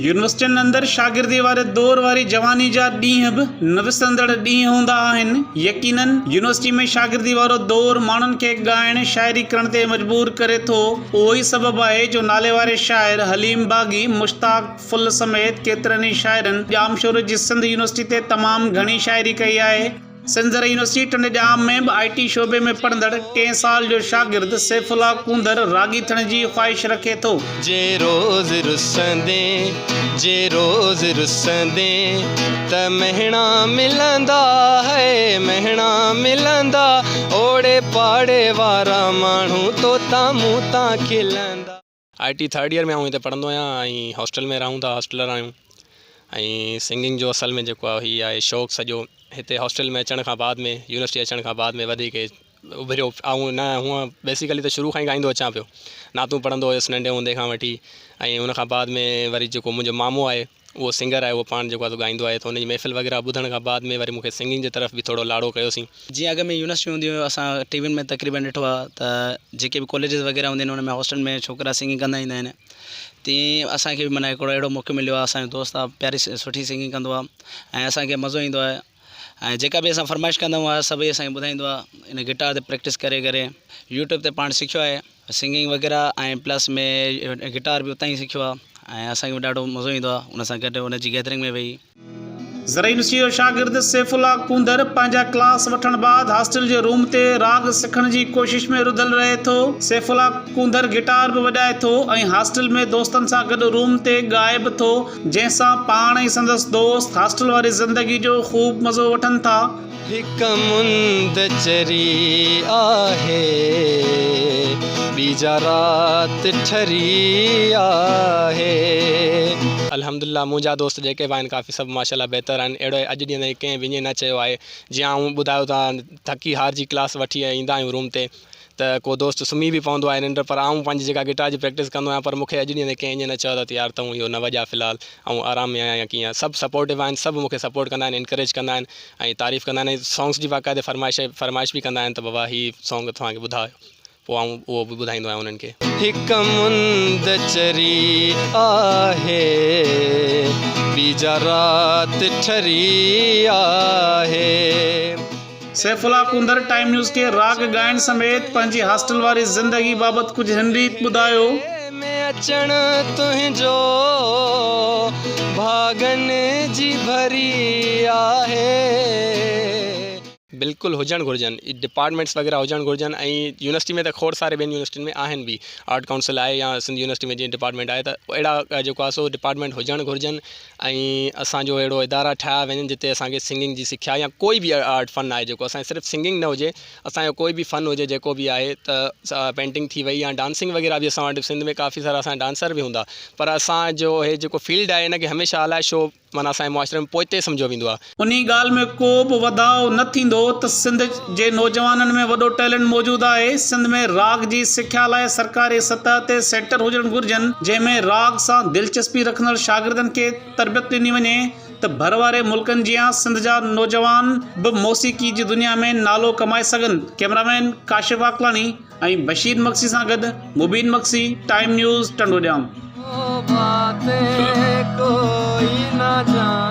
يونيورسٽين اندر شاگردي واري دور واري جواني جا ڏينهن به نه وسرندڙ ڏينهن هوندا آهن. يقينن يونيورسٽي ۾ شاگردي وارو دور ماڻهن کي ڳائڻ، شاعري ڪرڻ تي مجبور ڪري ٿو. اهو ئي سبب آهي جو ناليواري شاعر حليم باغي، مشتاق ڦل سميت ڪيترن ئي شاعرن ڄامشوري جي سنڌ يونيورسٽي تي تمام گهڻي شاعري ڪئي آهي. سنڌ زرعي يونيورسٽي ٽنڊي ڄام ۾ به آء ٽي شعبي ۾ پڙهندڙ ٽئين سال جو شاگرد سيف الله ڪونڌر راڳي ٿيڻ جي خواهش رکي ٿو. جي روز رسندين، جي روز رسندين ته مهڻا ملندا، هئي مهڻا ملندا، اوڙي پاڙي وارا ماڻهو توتان مون تان کلندا. آء ٽي ٿرڊ ايئر ۾ آئون هتي پڙهندو آهيان ۽ هاسٽل ۾ رهون ٿا هاسٽلر آهيون ۽ سنگنگ جو اصل ۾ جيڪو آهي هي آهي شوق سڄو هتي هاسٽل ۾ اچڻ کان بعد ۾ يونيورسٽي اچڻ کان بعد ۾ وڌيڪ اڀريو آئون نه هونء بيسيڪلي ته شروع کان ئي ڳائيندو اچان پيو نعتون پڙهندو هيس ننڍي هوندي کان وٺي ۽ ان کان بعد ۾ وري جيڪو منهنجو مامو آهي اهو سنگر آهي اهو پاڻ جيڪو آهي سو ڳائيندو آهي ته ان جي محفل وغيره ٻڌڻ کان بعد ۾ وري مون کي سنگنگ جي طرف به ٿورو لاڙو ڪيوسين. جيئن اڳ ۾ يونيورسٽيون هونديون هيون اسان ٽي وين ۾ تقريبن ڏٺو آهي ته جيڪي به ڪاليجز وغيره هوندا آهن ان ۾ هاسٽل ۾ ڇوڪرا سنگنگ ڪندا ايندا آهن تيئن اسان کي به معنيٰ هڪڙو اهڙو موقعو مليو آهي اسان جو دوست آهي پياري سٺي سنگنگ ڪندو آهي ۽ اسان کي مزو ايندو آهي ۽ جيڪا به اسان فرمائش ڪندا آهيون اها سڀئي اسان کي ٻڌائيندو آهي ان گٽار تي پريڪٽس ڪري ڪري يوٽيوب تي پاڻ سکيو آهي سنگنگ وغيره ۽ پلس ۾ گٽار به اتان ئي سکيو آهي ۽ اسان کي به ڏاڍو مزو ايندو آهي ان سان گڏ ان جي گيدرنگ ۾ ويهي. زرعي يونيورسٽي جو شاگرد سيف الله ڪونڌر پنهنجا ڪلاس وٺڻ بعد هاسٽل جي روم تي راڳ سکڻ جي ڪوشش ۾ رڌل رهي ٿو. سيف الله ڪونڌر گٽار به وڄائي ٿو ۽ هاسٽل ۾ دوستن سان گڏ روم تي ڳائي به ٿو، جنهن سان پاڻ ۽ سندس دوست هاسٽل واري زندگي جو خوب مزو وٺن ٿا. هڪ مند چري آهي، ٻي جا رات ٺري آهي. الحمدلله منهنجا دوست جيڪي به آهن ڪافي سڀ ماشاءالله بهتر آهن اهڙو اڄ ڏينهن تائين ڪنهن به ائين نه چيو آهي جيئن آئون ٻڌايو ته ٿڪي هارجي ڪلاس وٺي ايندا آهيون روم تي ته ڪو دوست سمهي به پوندو آهي ننڊ پر آئون پنهنجي جيڪا گٽار جي پريڪٽس ڪندو آهيان پر مون کي اڄ ڏينهن تائين ڪنهن ائين نه چيو ته يار تون اهو نه وڄاء في الحال آئون آرام ۾ آهيان يا ڪيئن سڀ سپورٽو آهن سڀ مون کي سپورٽ ڪندا آهن انڪريج ڪندا آهن ۽ تعريف ڪندا آهن ۽ سانگس جي باقاعدي فرمائش فرمائش به ڪندا آهن ته بابا هي سانگ توهان کي ٻڌايو پوء آئون اهو به ٻڌائيندو آهيان انهن کي. هڪ مند چري آهي ٻي جا رات ٺري آهي. سيف الله ڪونڌر ٽائيم نيوز کي راڳ ڳائڻ سميت پنهنجي هاسٽل واري زندگي بابت ڪجهه هن ريت ٻڌايو. ۾ اچڻ تنهنجو ڀاڳن جي ڀري آهي. بلڪل هجڻ گهرجن ڊپارٽمينٽس وغيره هجڻ گهرجن ۽ يونيورسٽي ۾ ته کوڙ ساري ٻين يونيورسٽين ۾ آهن به آرٽ ڪائونسل آهي يا سنڌ يونيورسٽي ۾ جيئن ڊپارٽمينٽ آهي ته اهڙا جيڪو آهي سو ڊپارٽمينٽ هجڻ گهرجن ۽ اسانجو اهڙو ادارا ٺاهيا وڃن جتي اسانکي سنگنگ جي سکيا يا ڪوئي به آرٽ فن آهي جيڪو اسانجي صرف سنگنگ نه هجي اسانجو ڪوئي به فن هجي جيڪو به آهي ته پينٽنگ ٿي وئي يا ڊانسنگ وغيره به اسان وٽ سنڌ ۾ ڪافي سارا اسانجا ڊانسر به هوندا پر اسانجو هي جيڪو فيلڊ آهي ان کي هميشه الائي ڇو معنيٰ اسان جي معاشري ۾ پوئتي سمجهيو ويندو آهي. انهي ڳالهه ۾ ڪو به وڌاء نه ٿيندو ته سنڌ جي نوجوانن ۾ وڏو ٽيلنٽ موجود آهي، سنڌ ۾ راڳ جي سکيا لاء سرڪاري سطح تي سينٽر هجڻ گهرجن، جنهن ۾ راڳ سان دلچسپي رکندڙ شاگردن کي تربيت ڏني وڃي ته ڀر واري ملڪن جيان سنڌ جا نوجوان به موسيقي جي دنيا ۾ نالو ڪمائي سگهن، ڪئميرامين ڪاشف عاقلاڻي ۽ بشير مگسي سان گڏ مبين مگسي، ٽائيم نيوز، ٽنڊوڄام. ڪوئي نه ڄاڻي.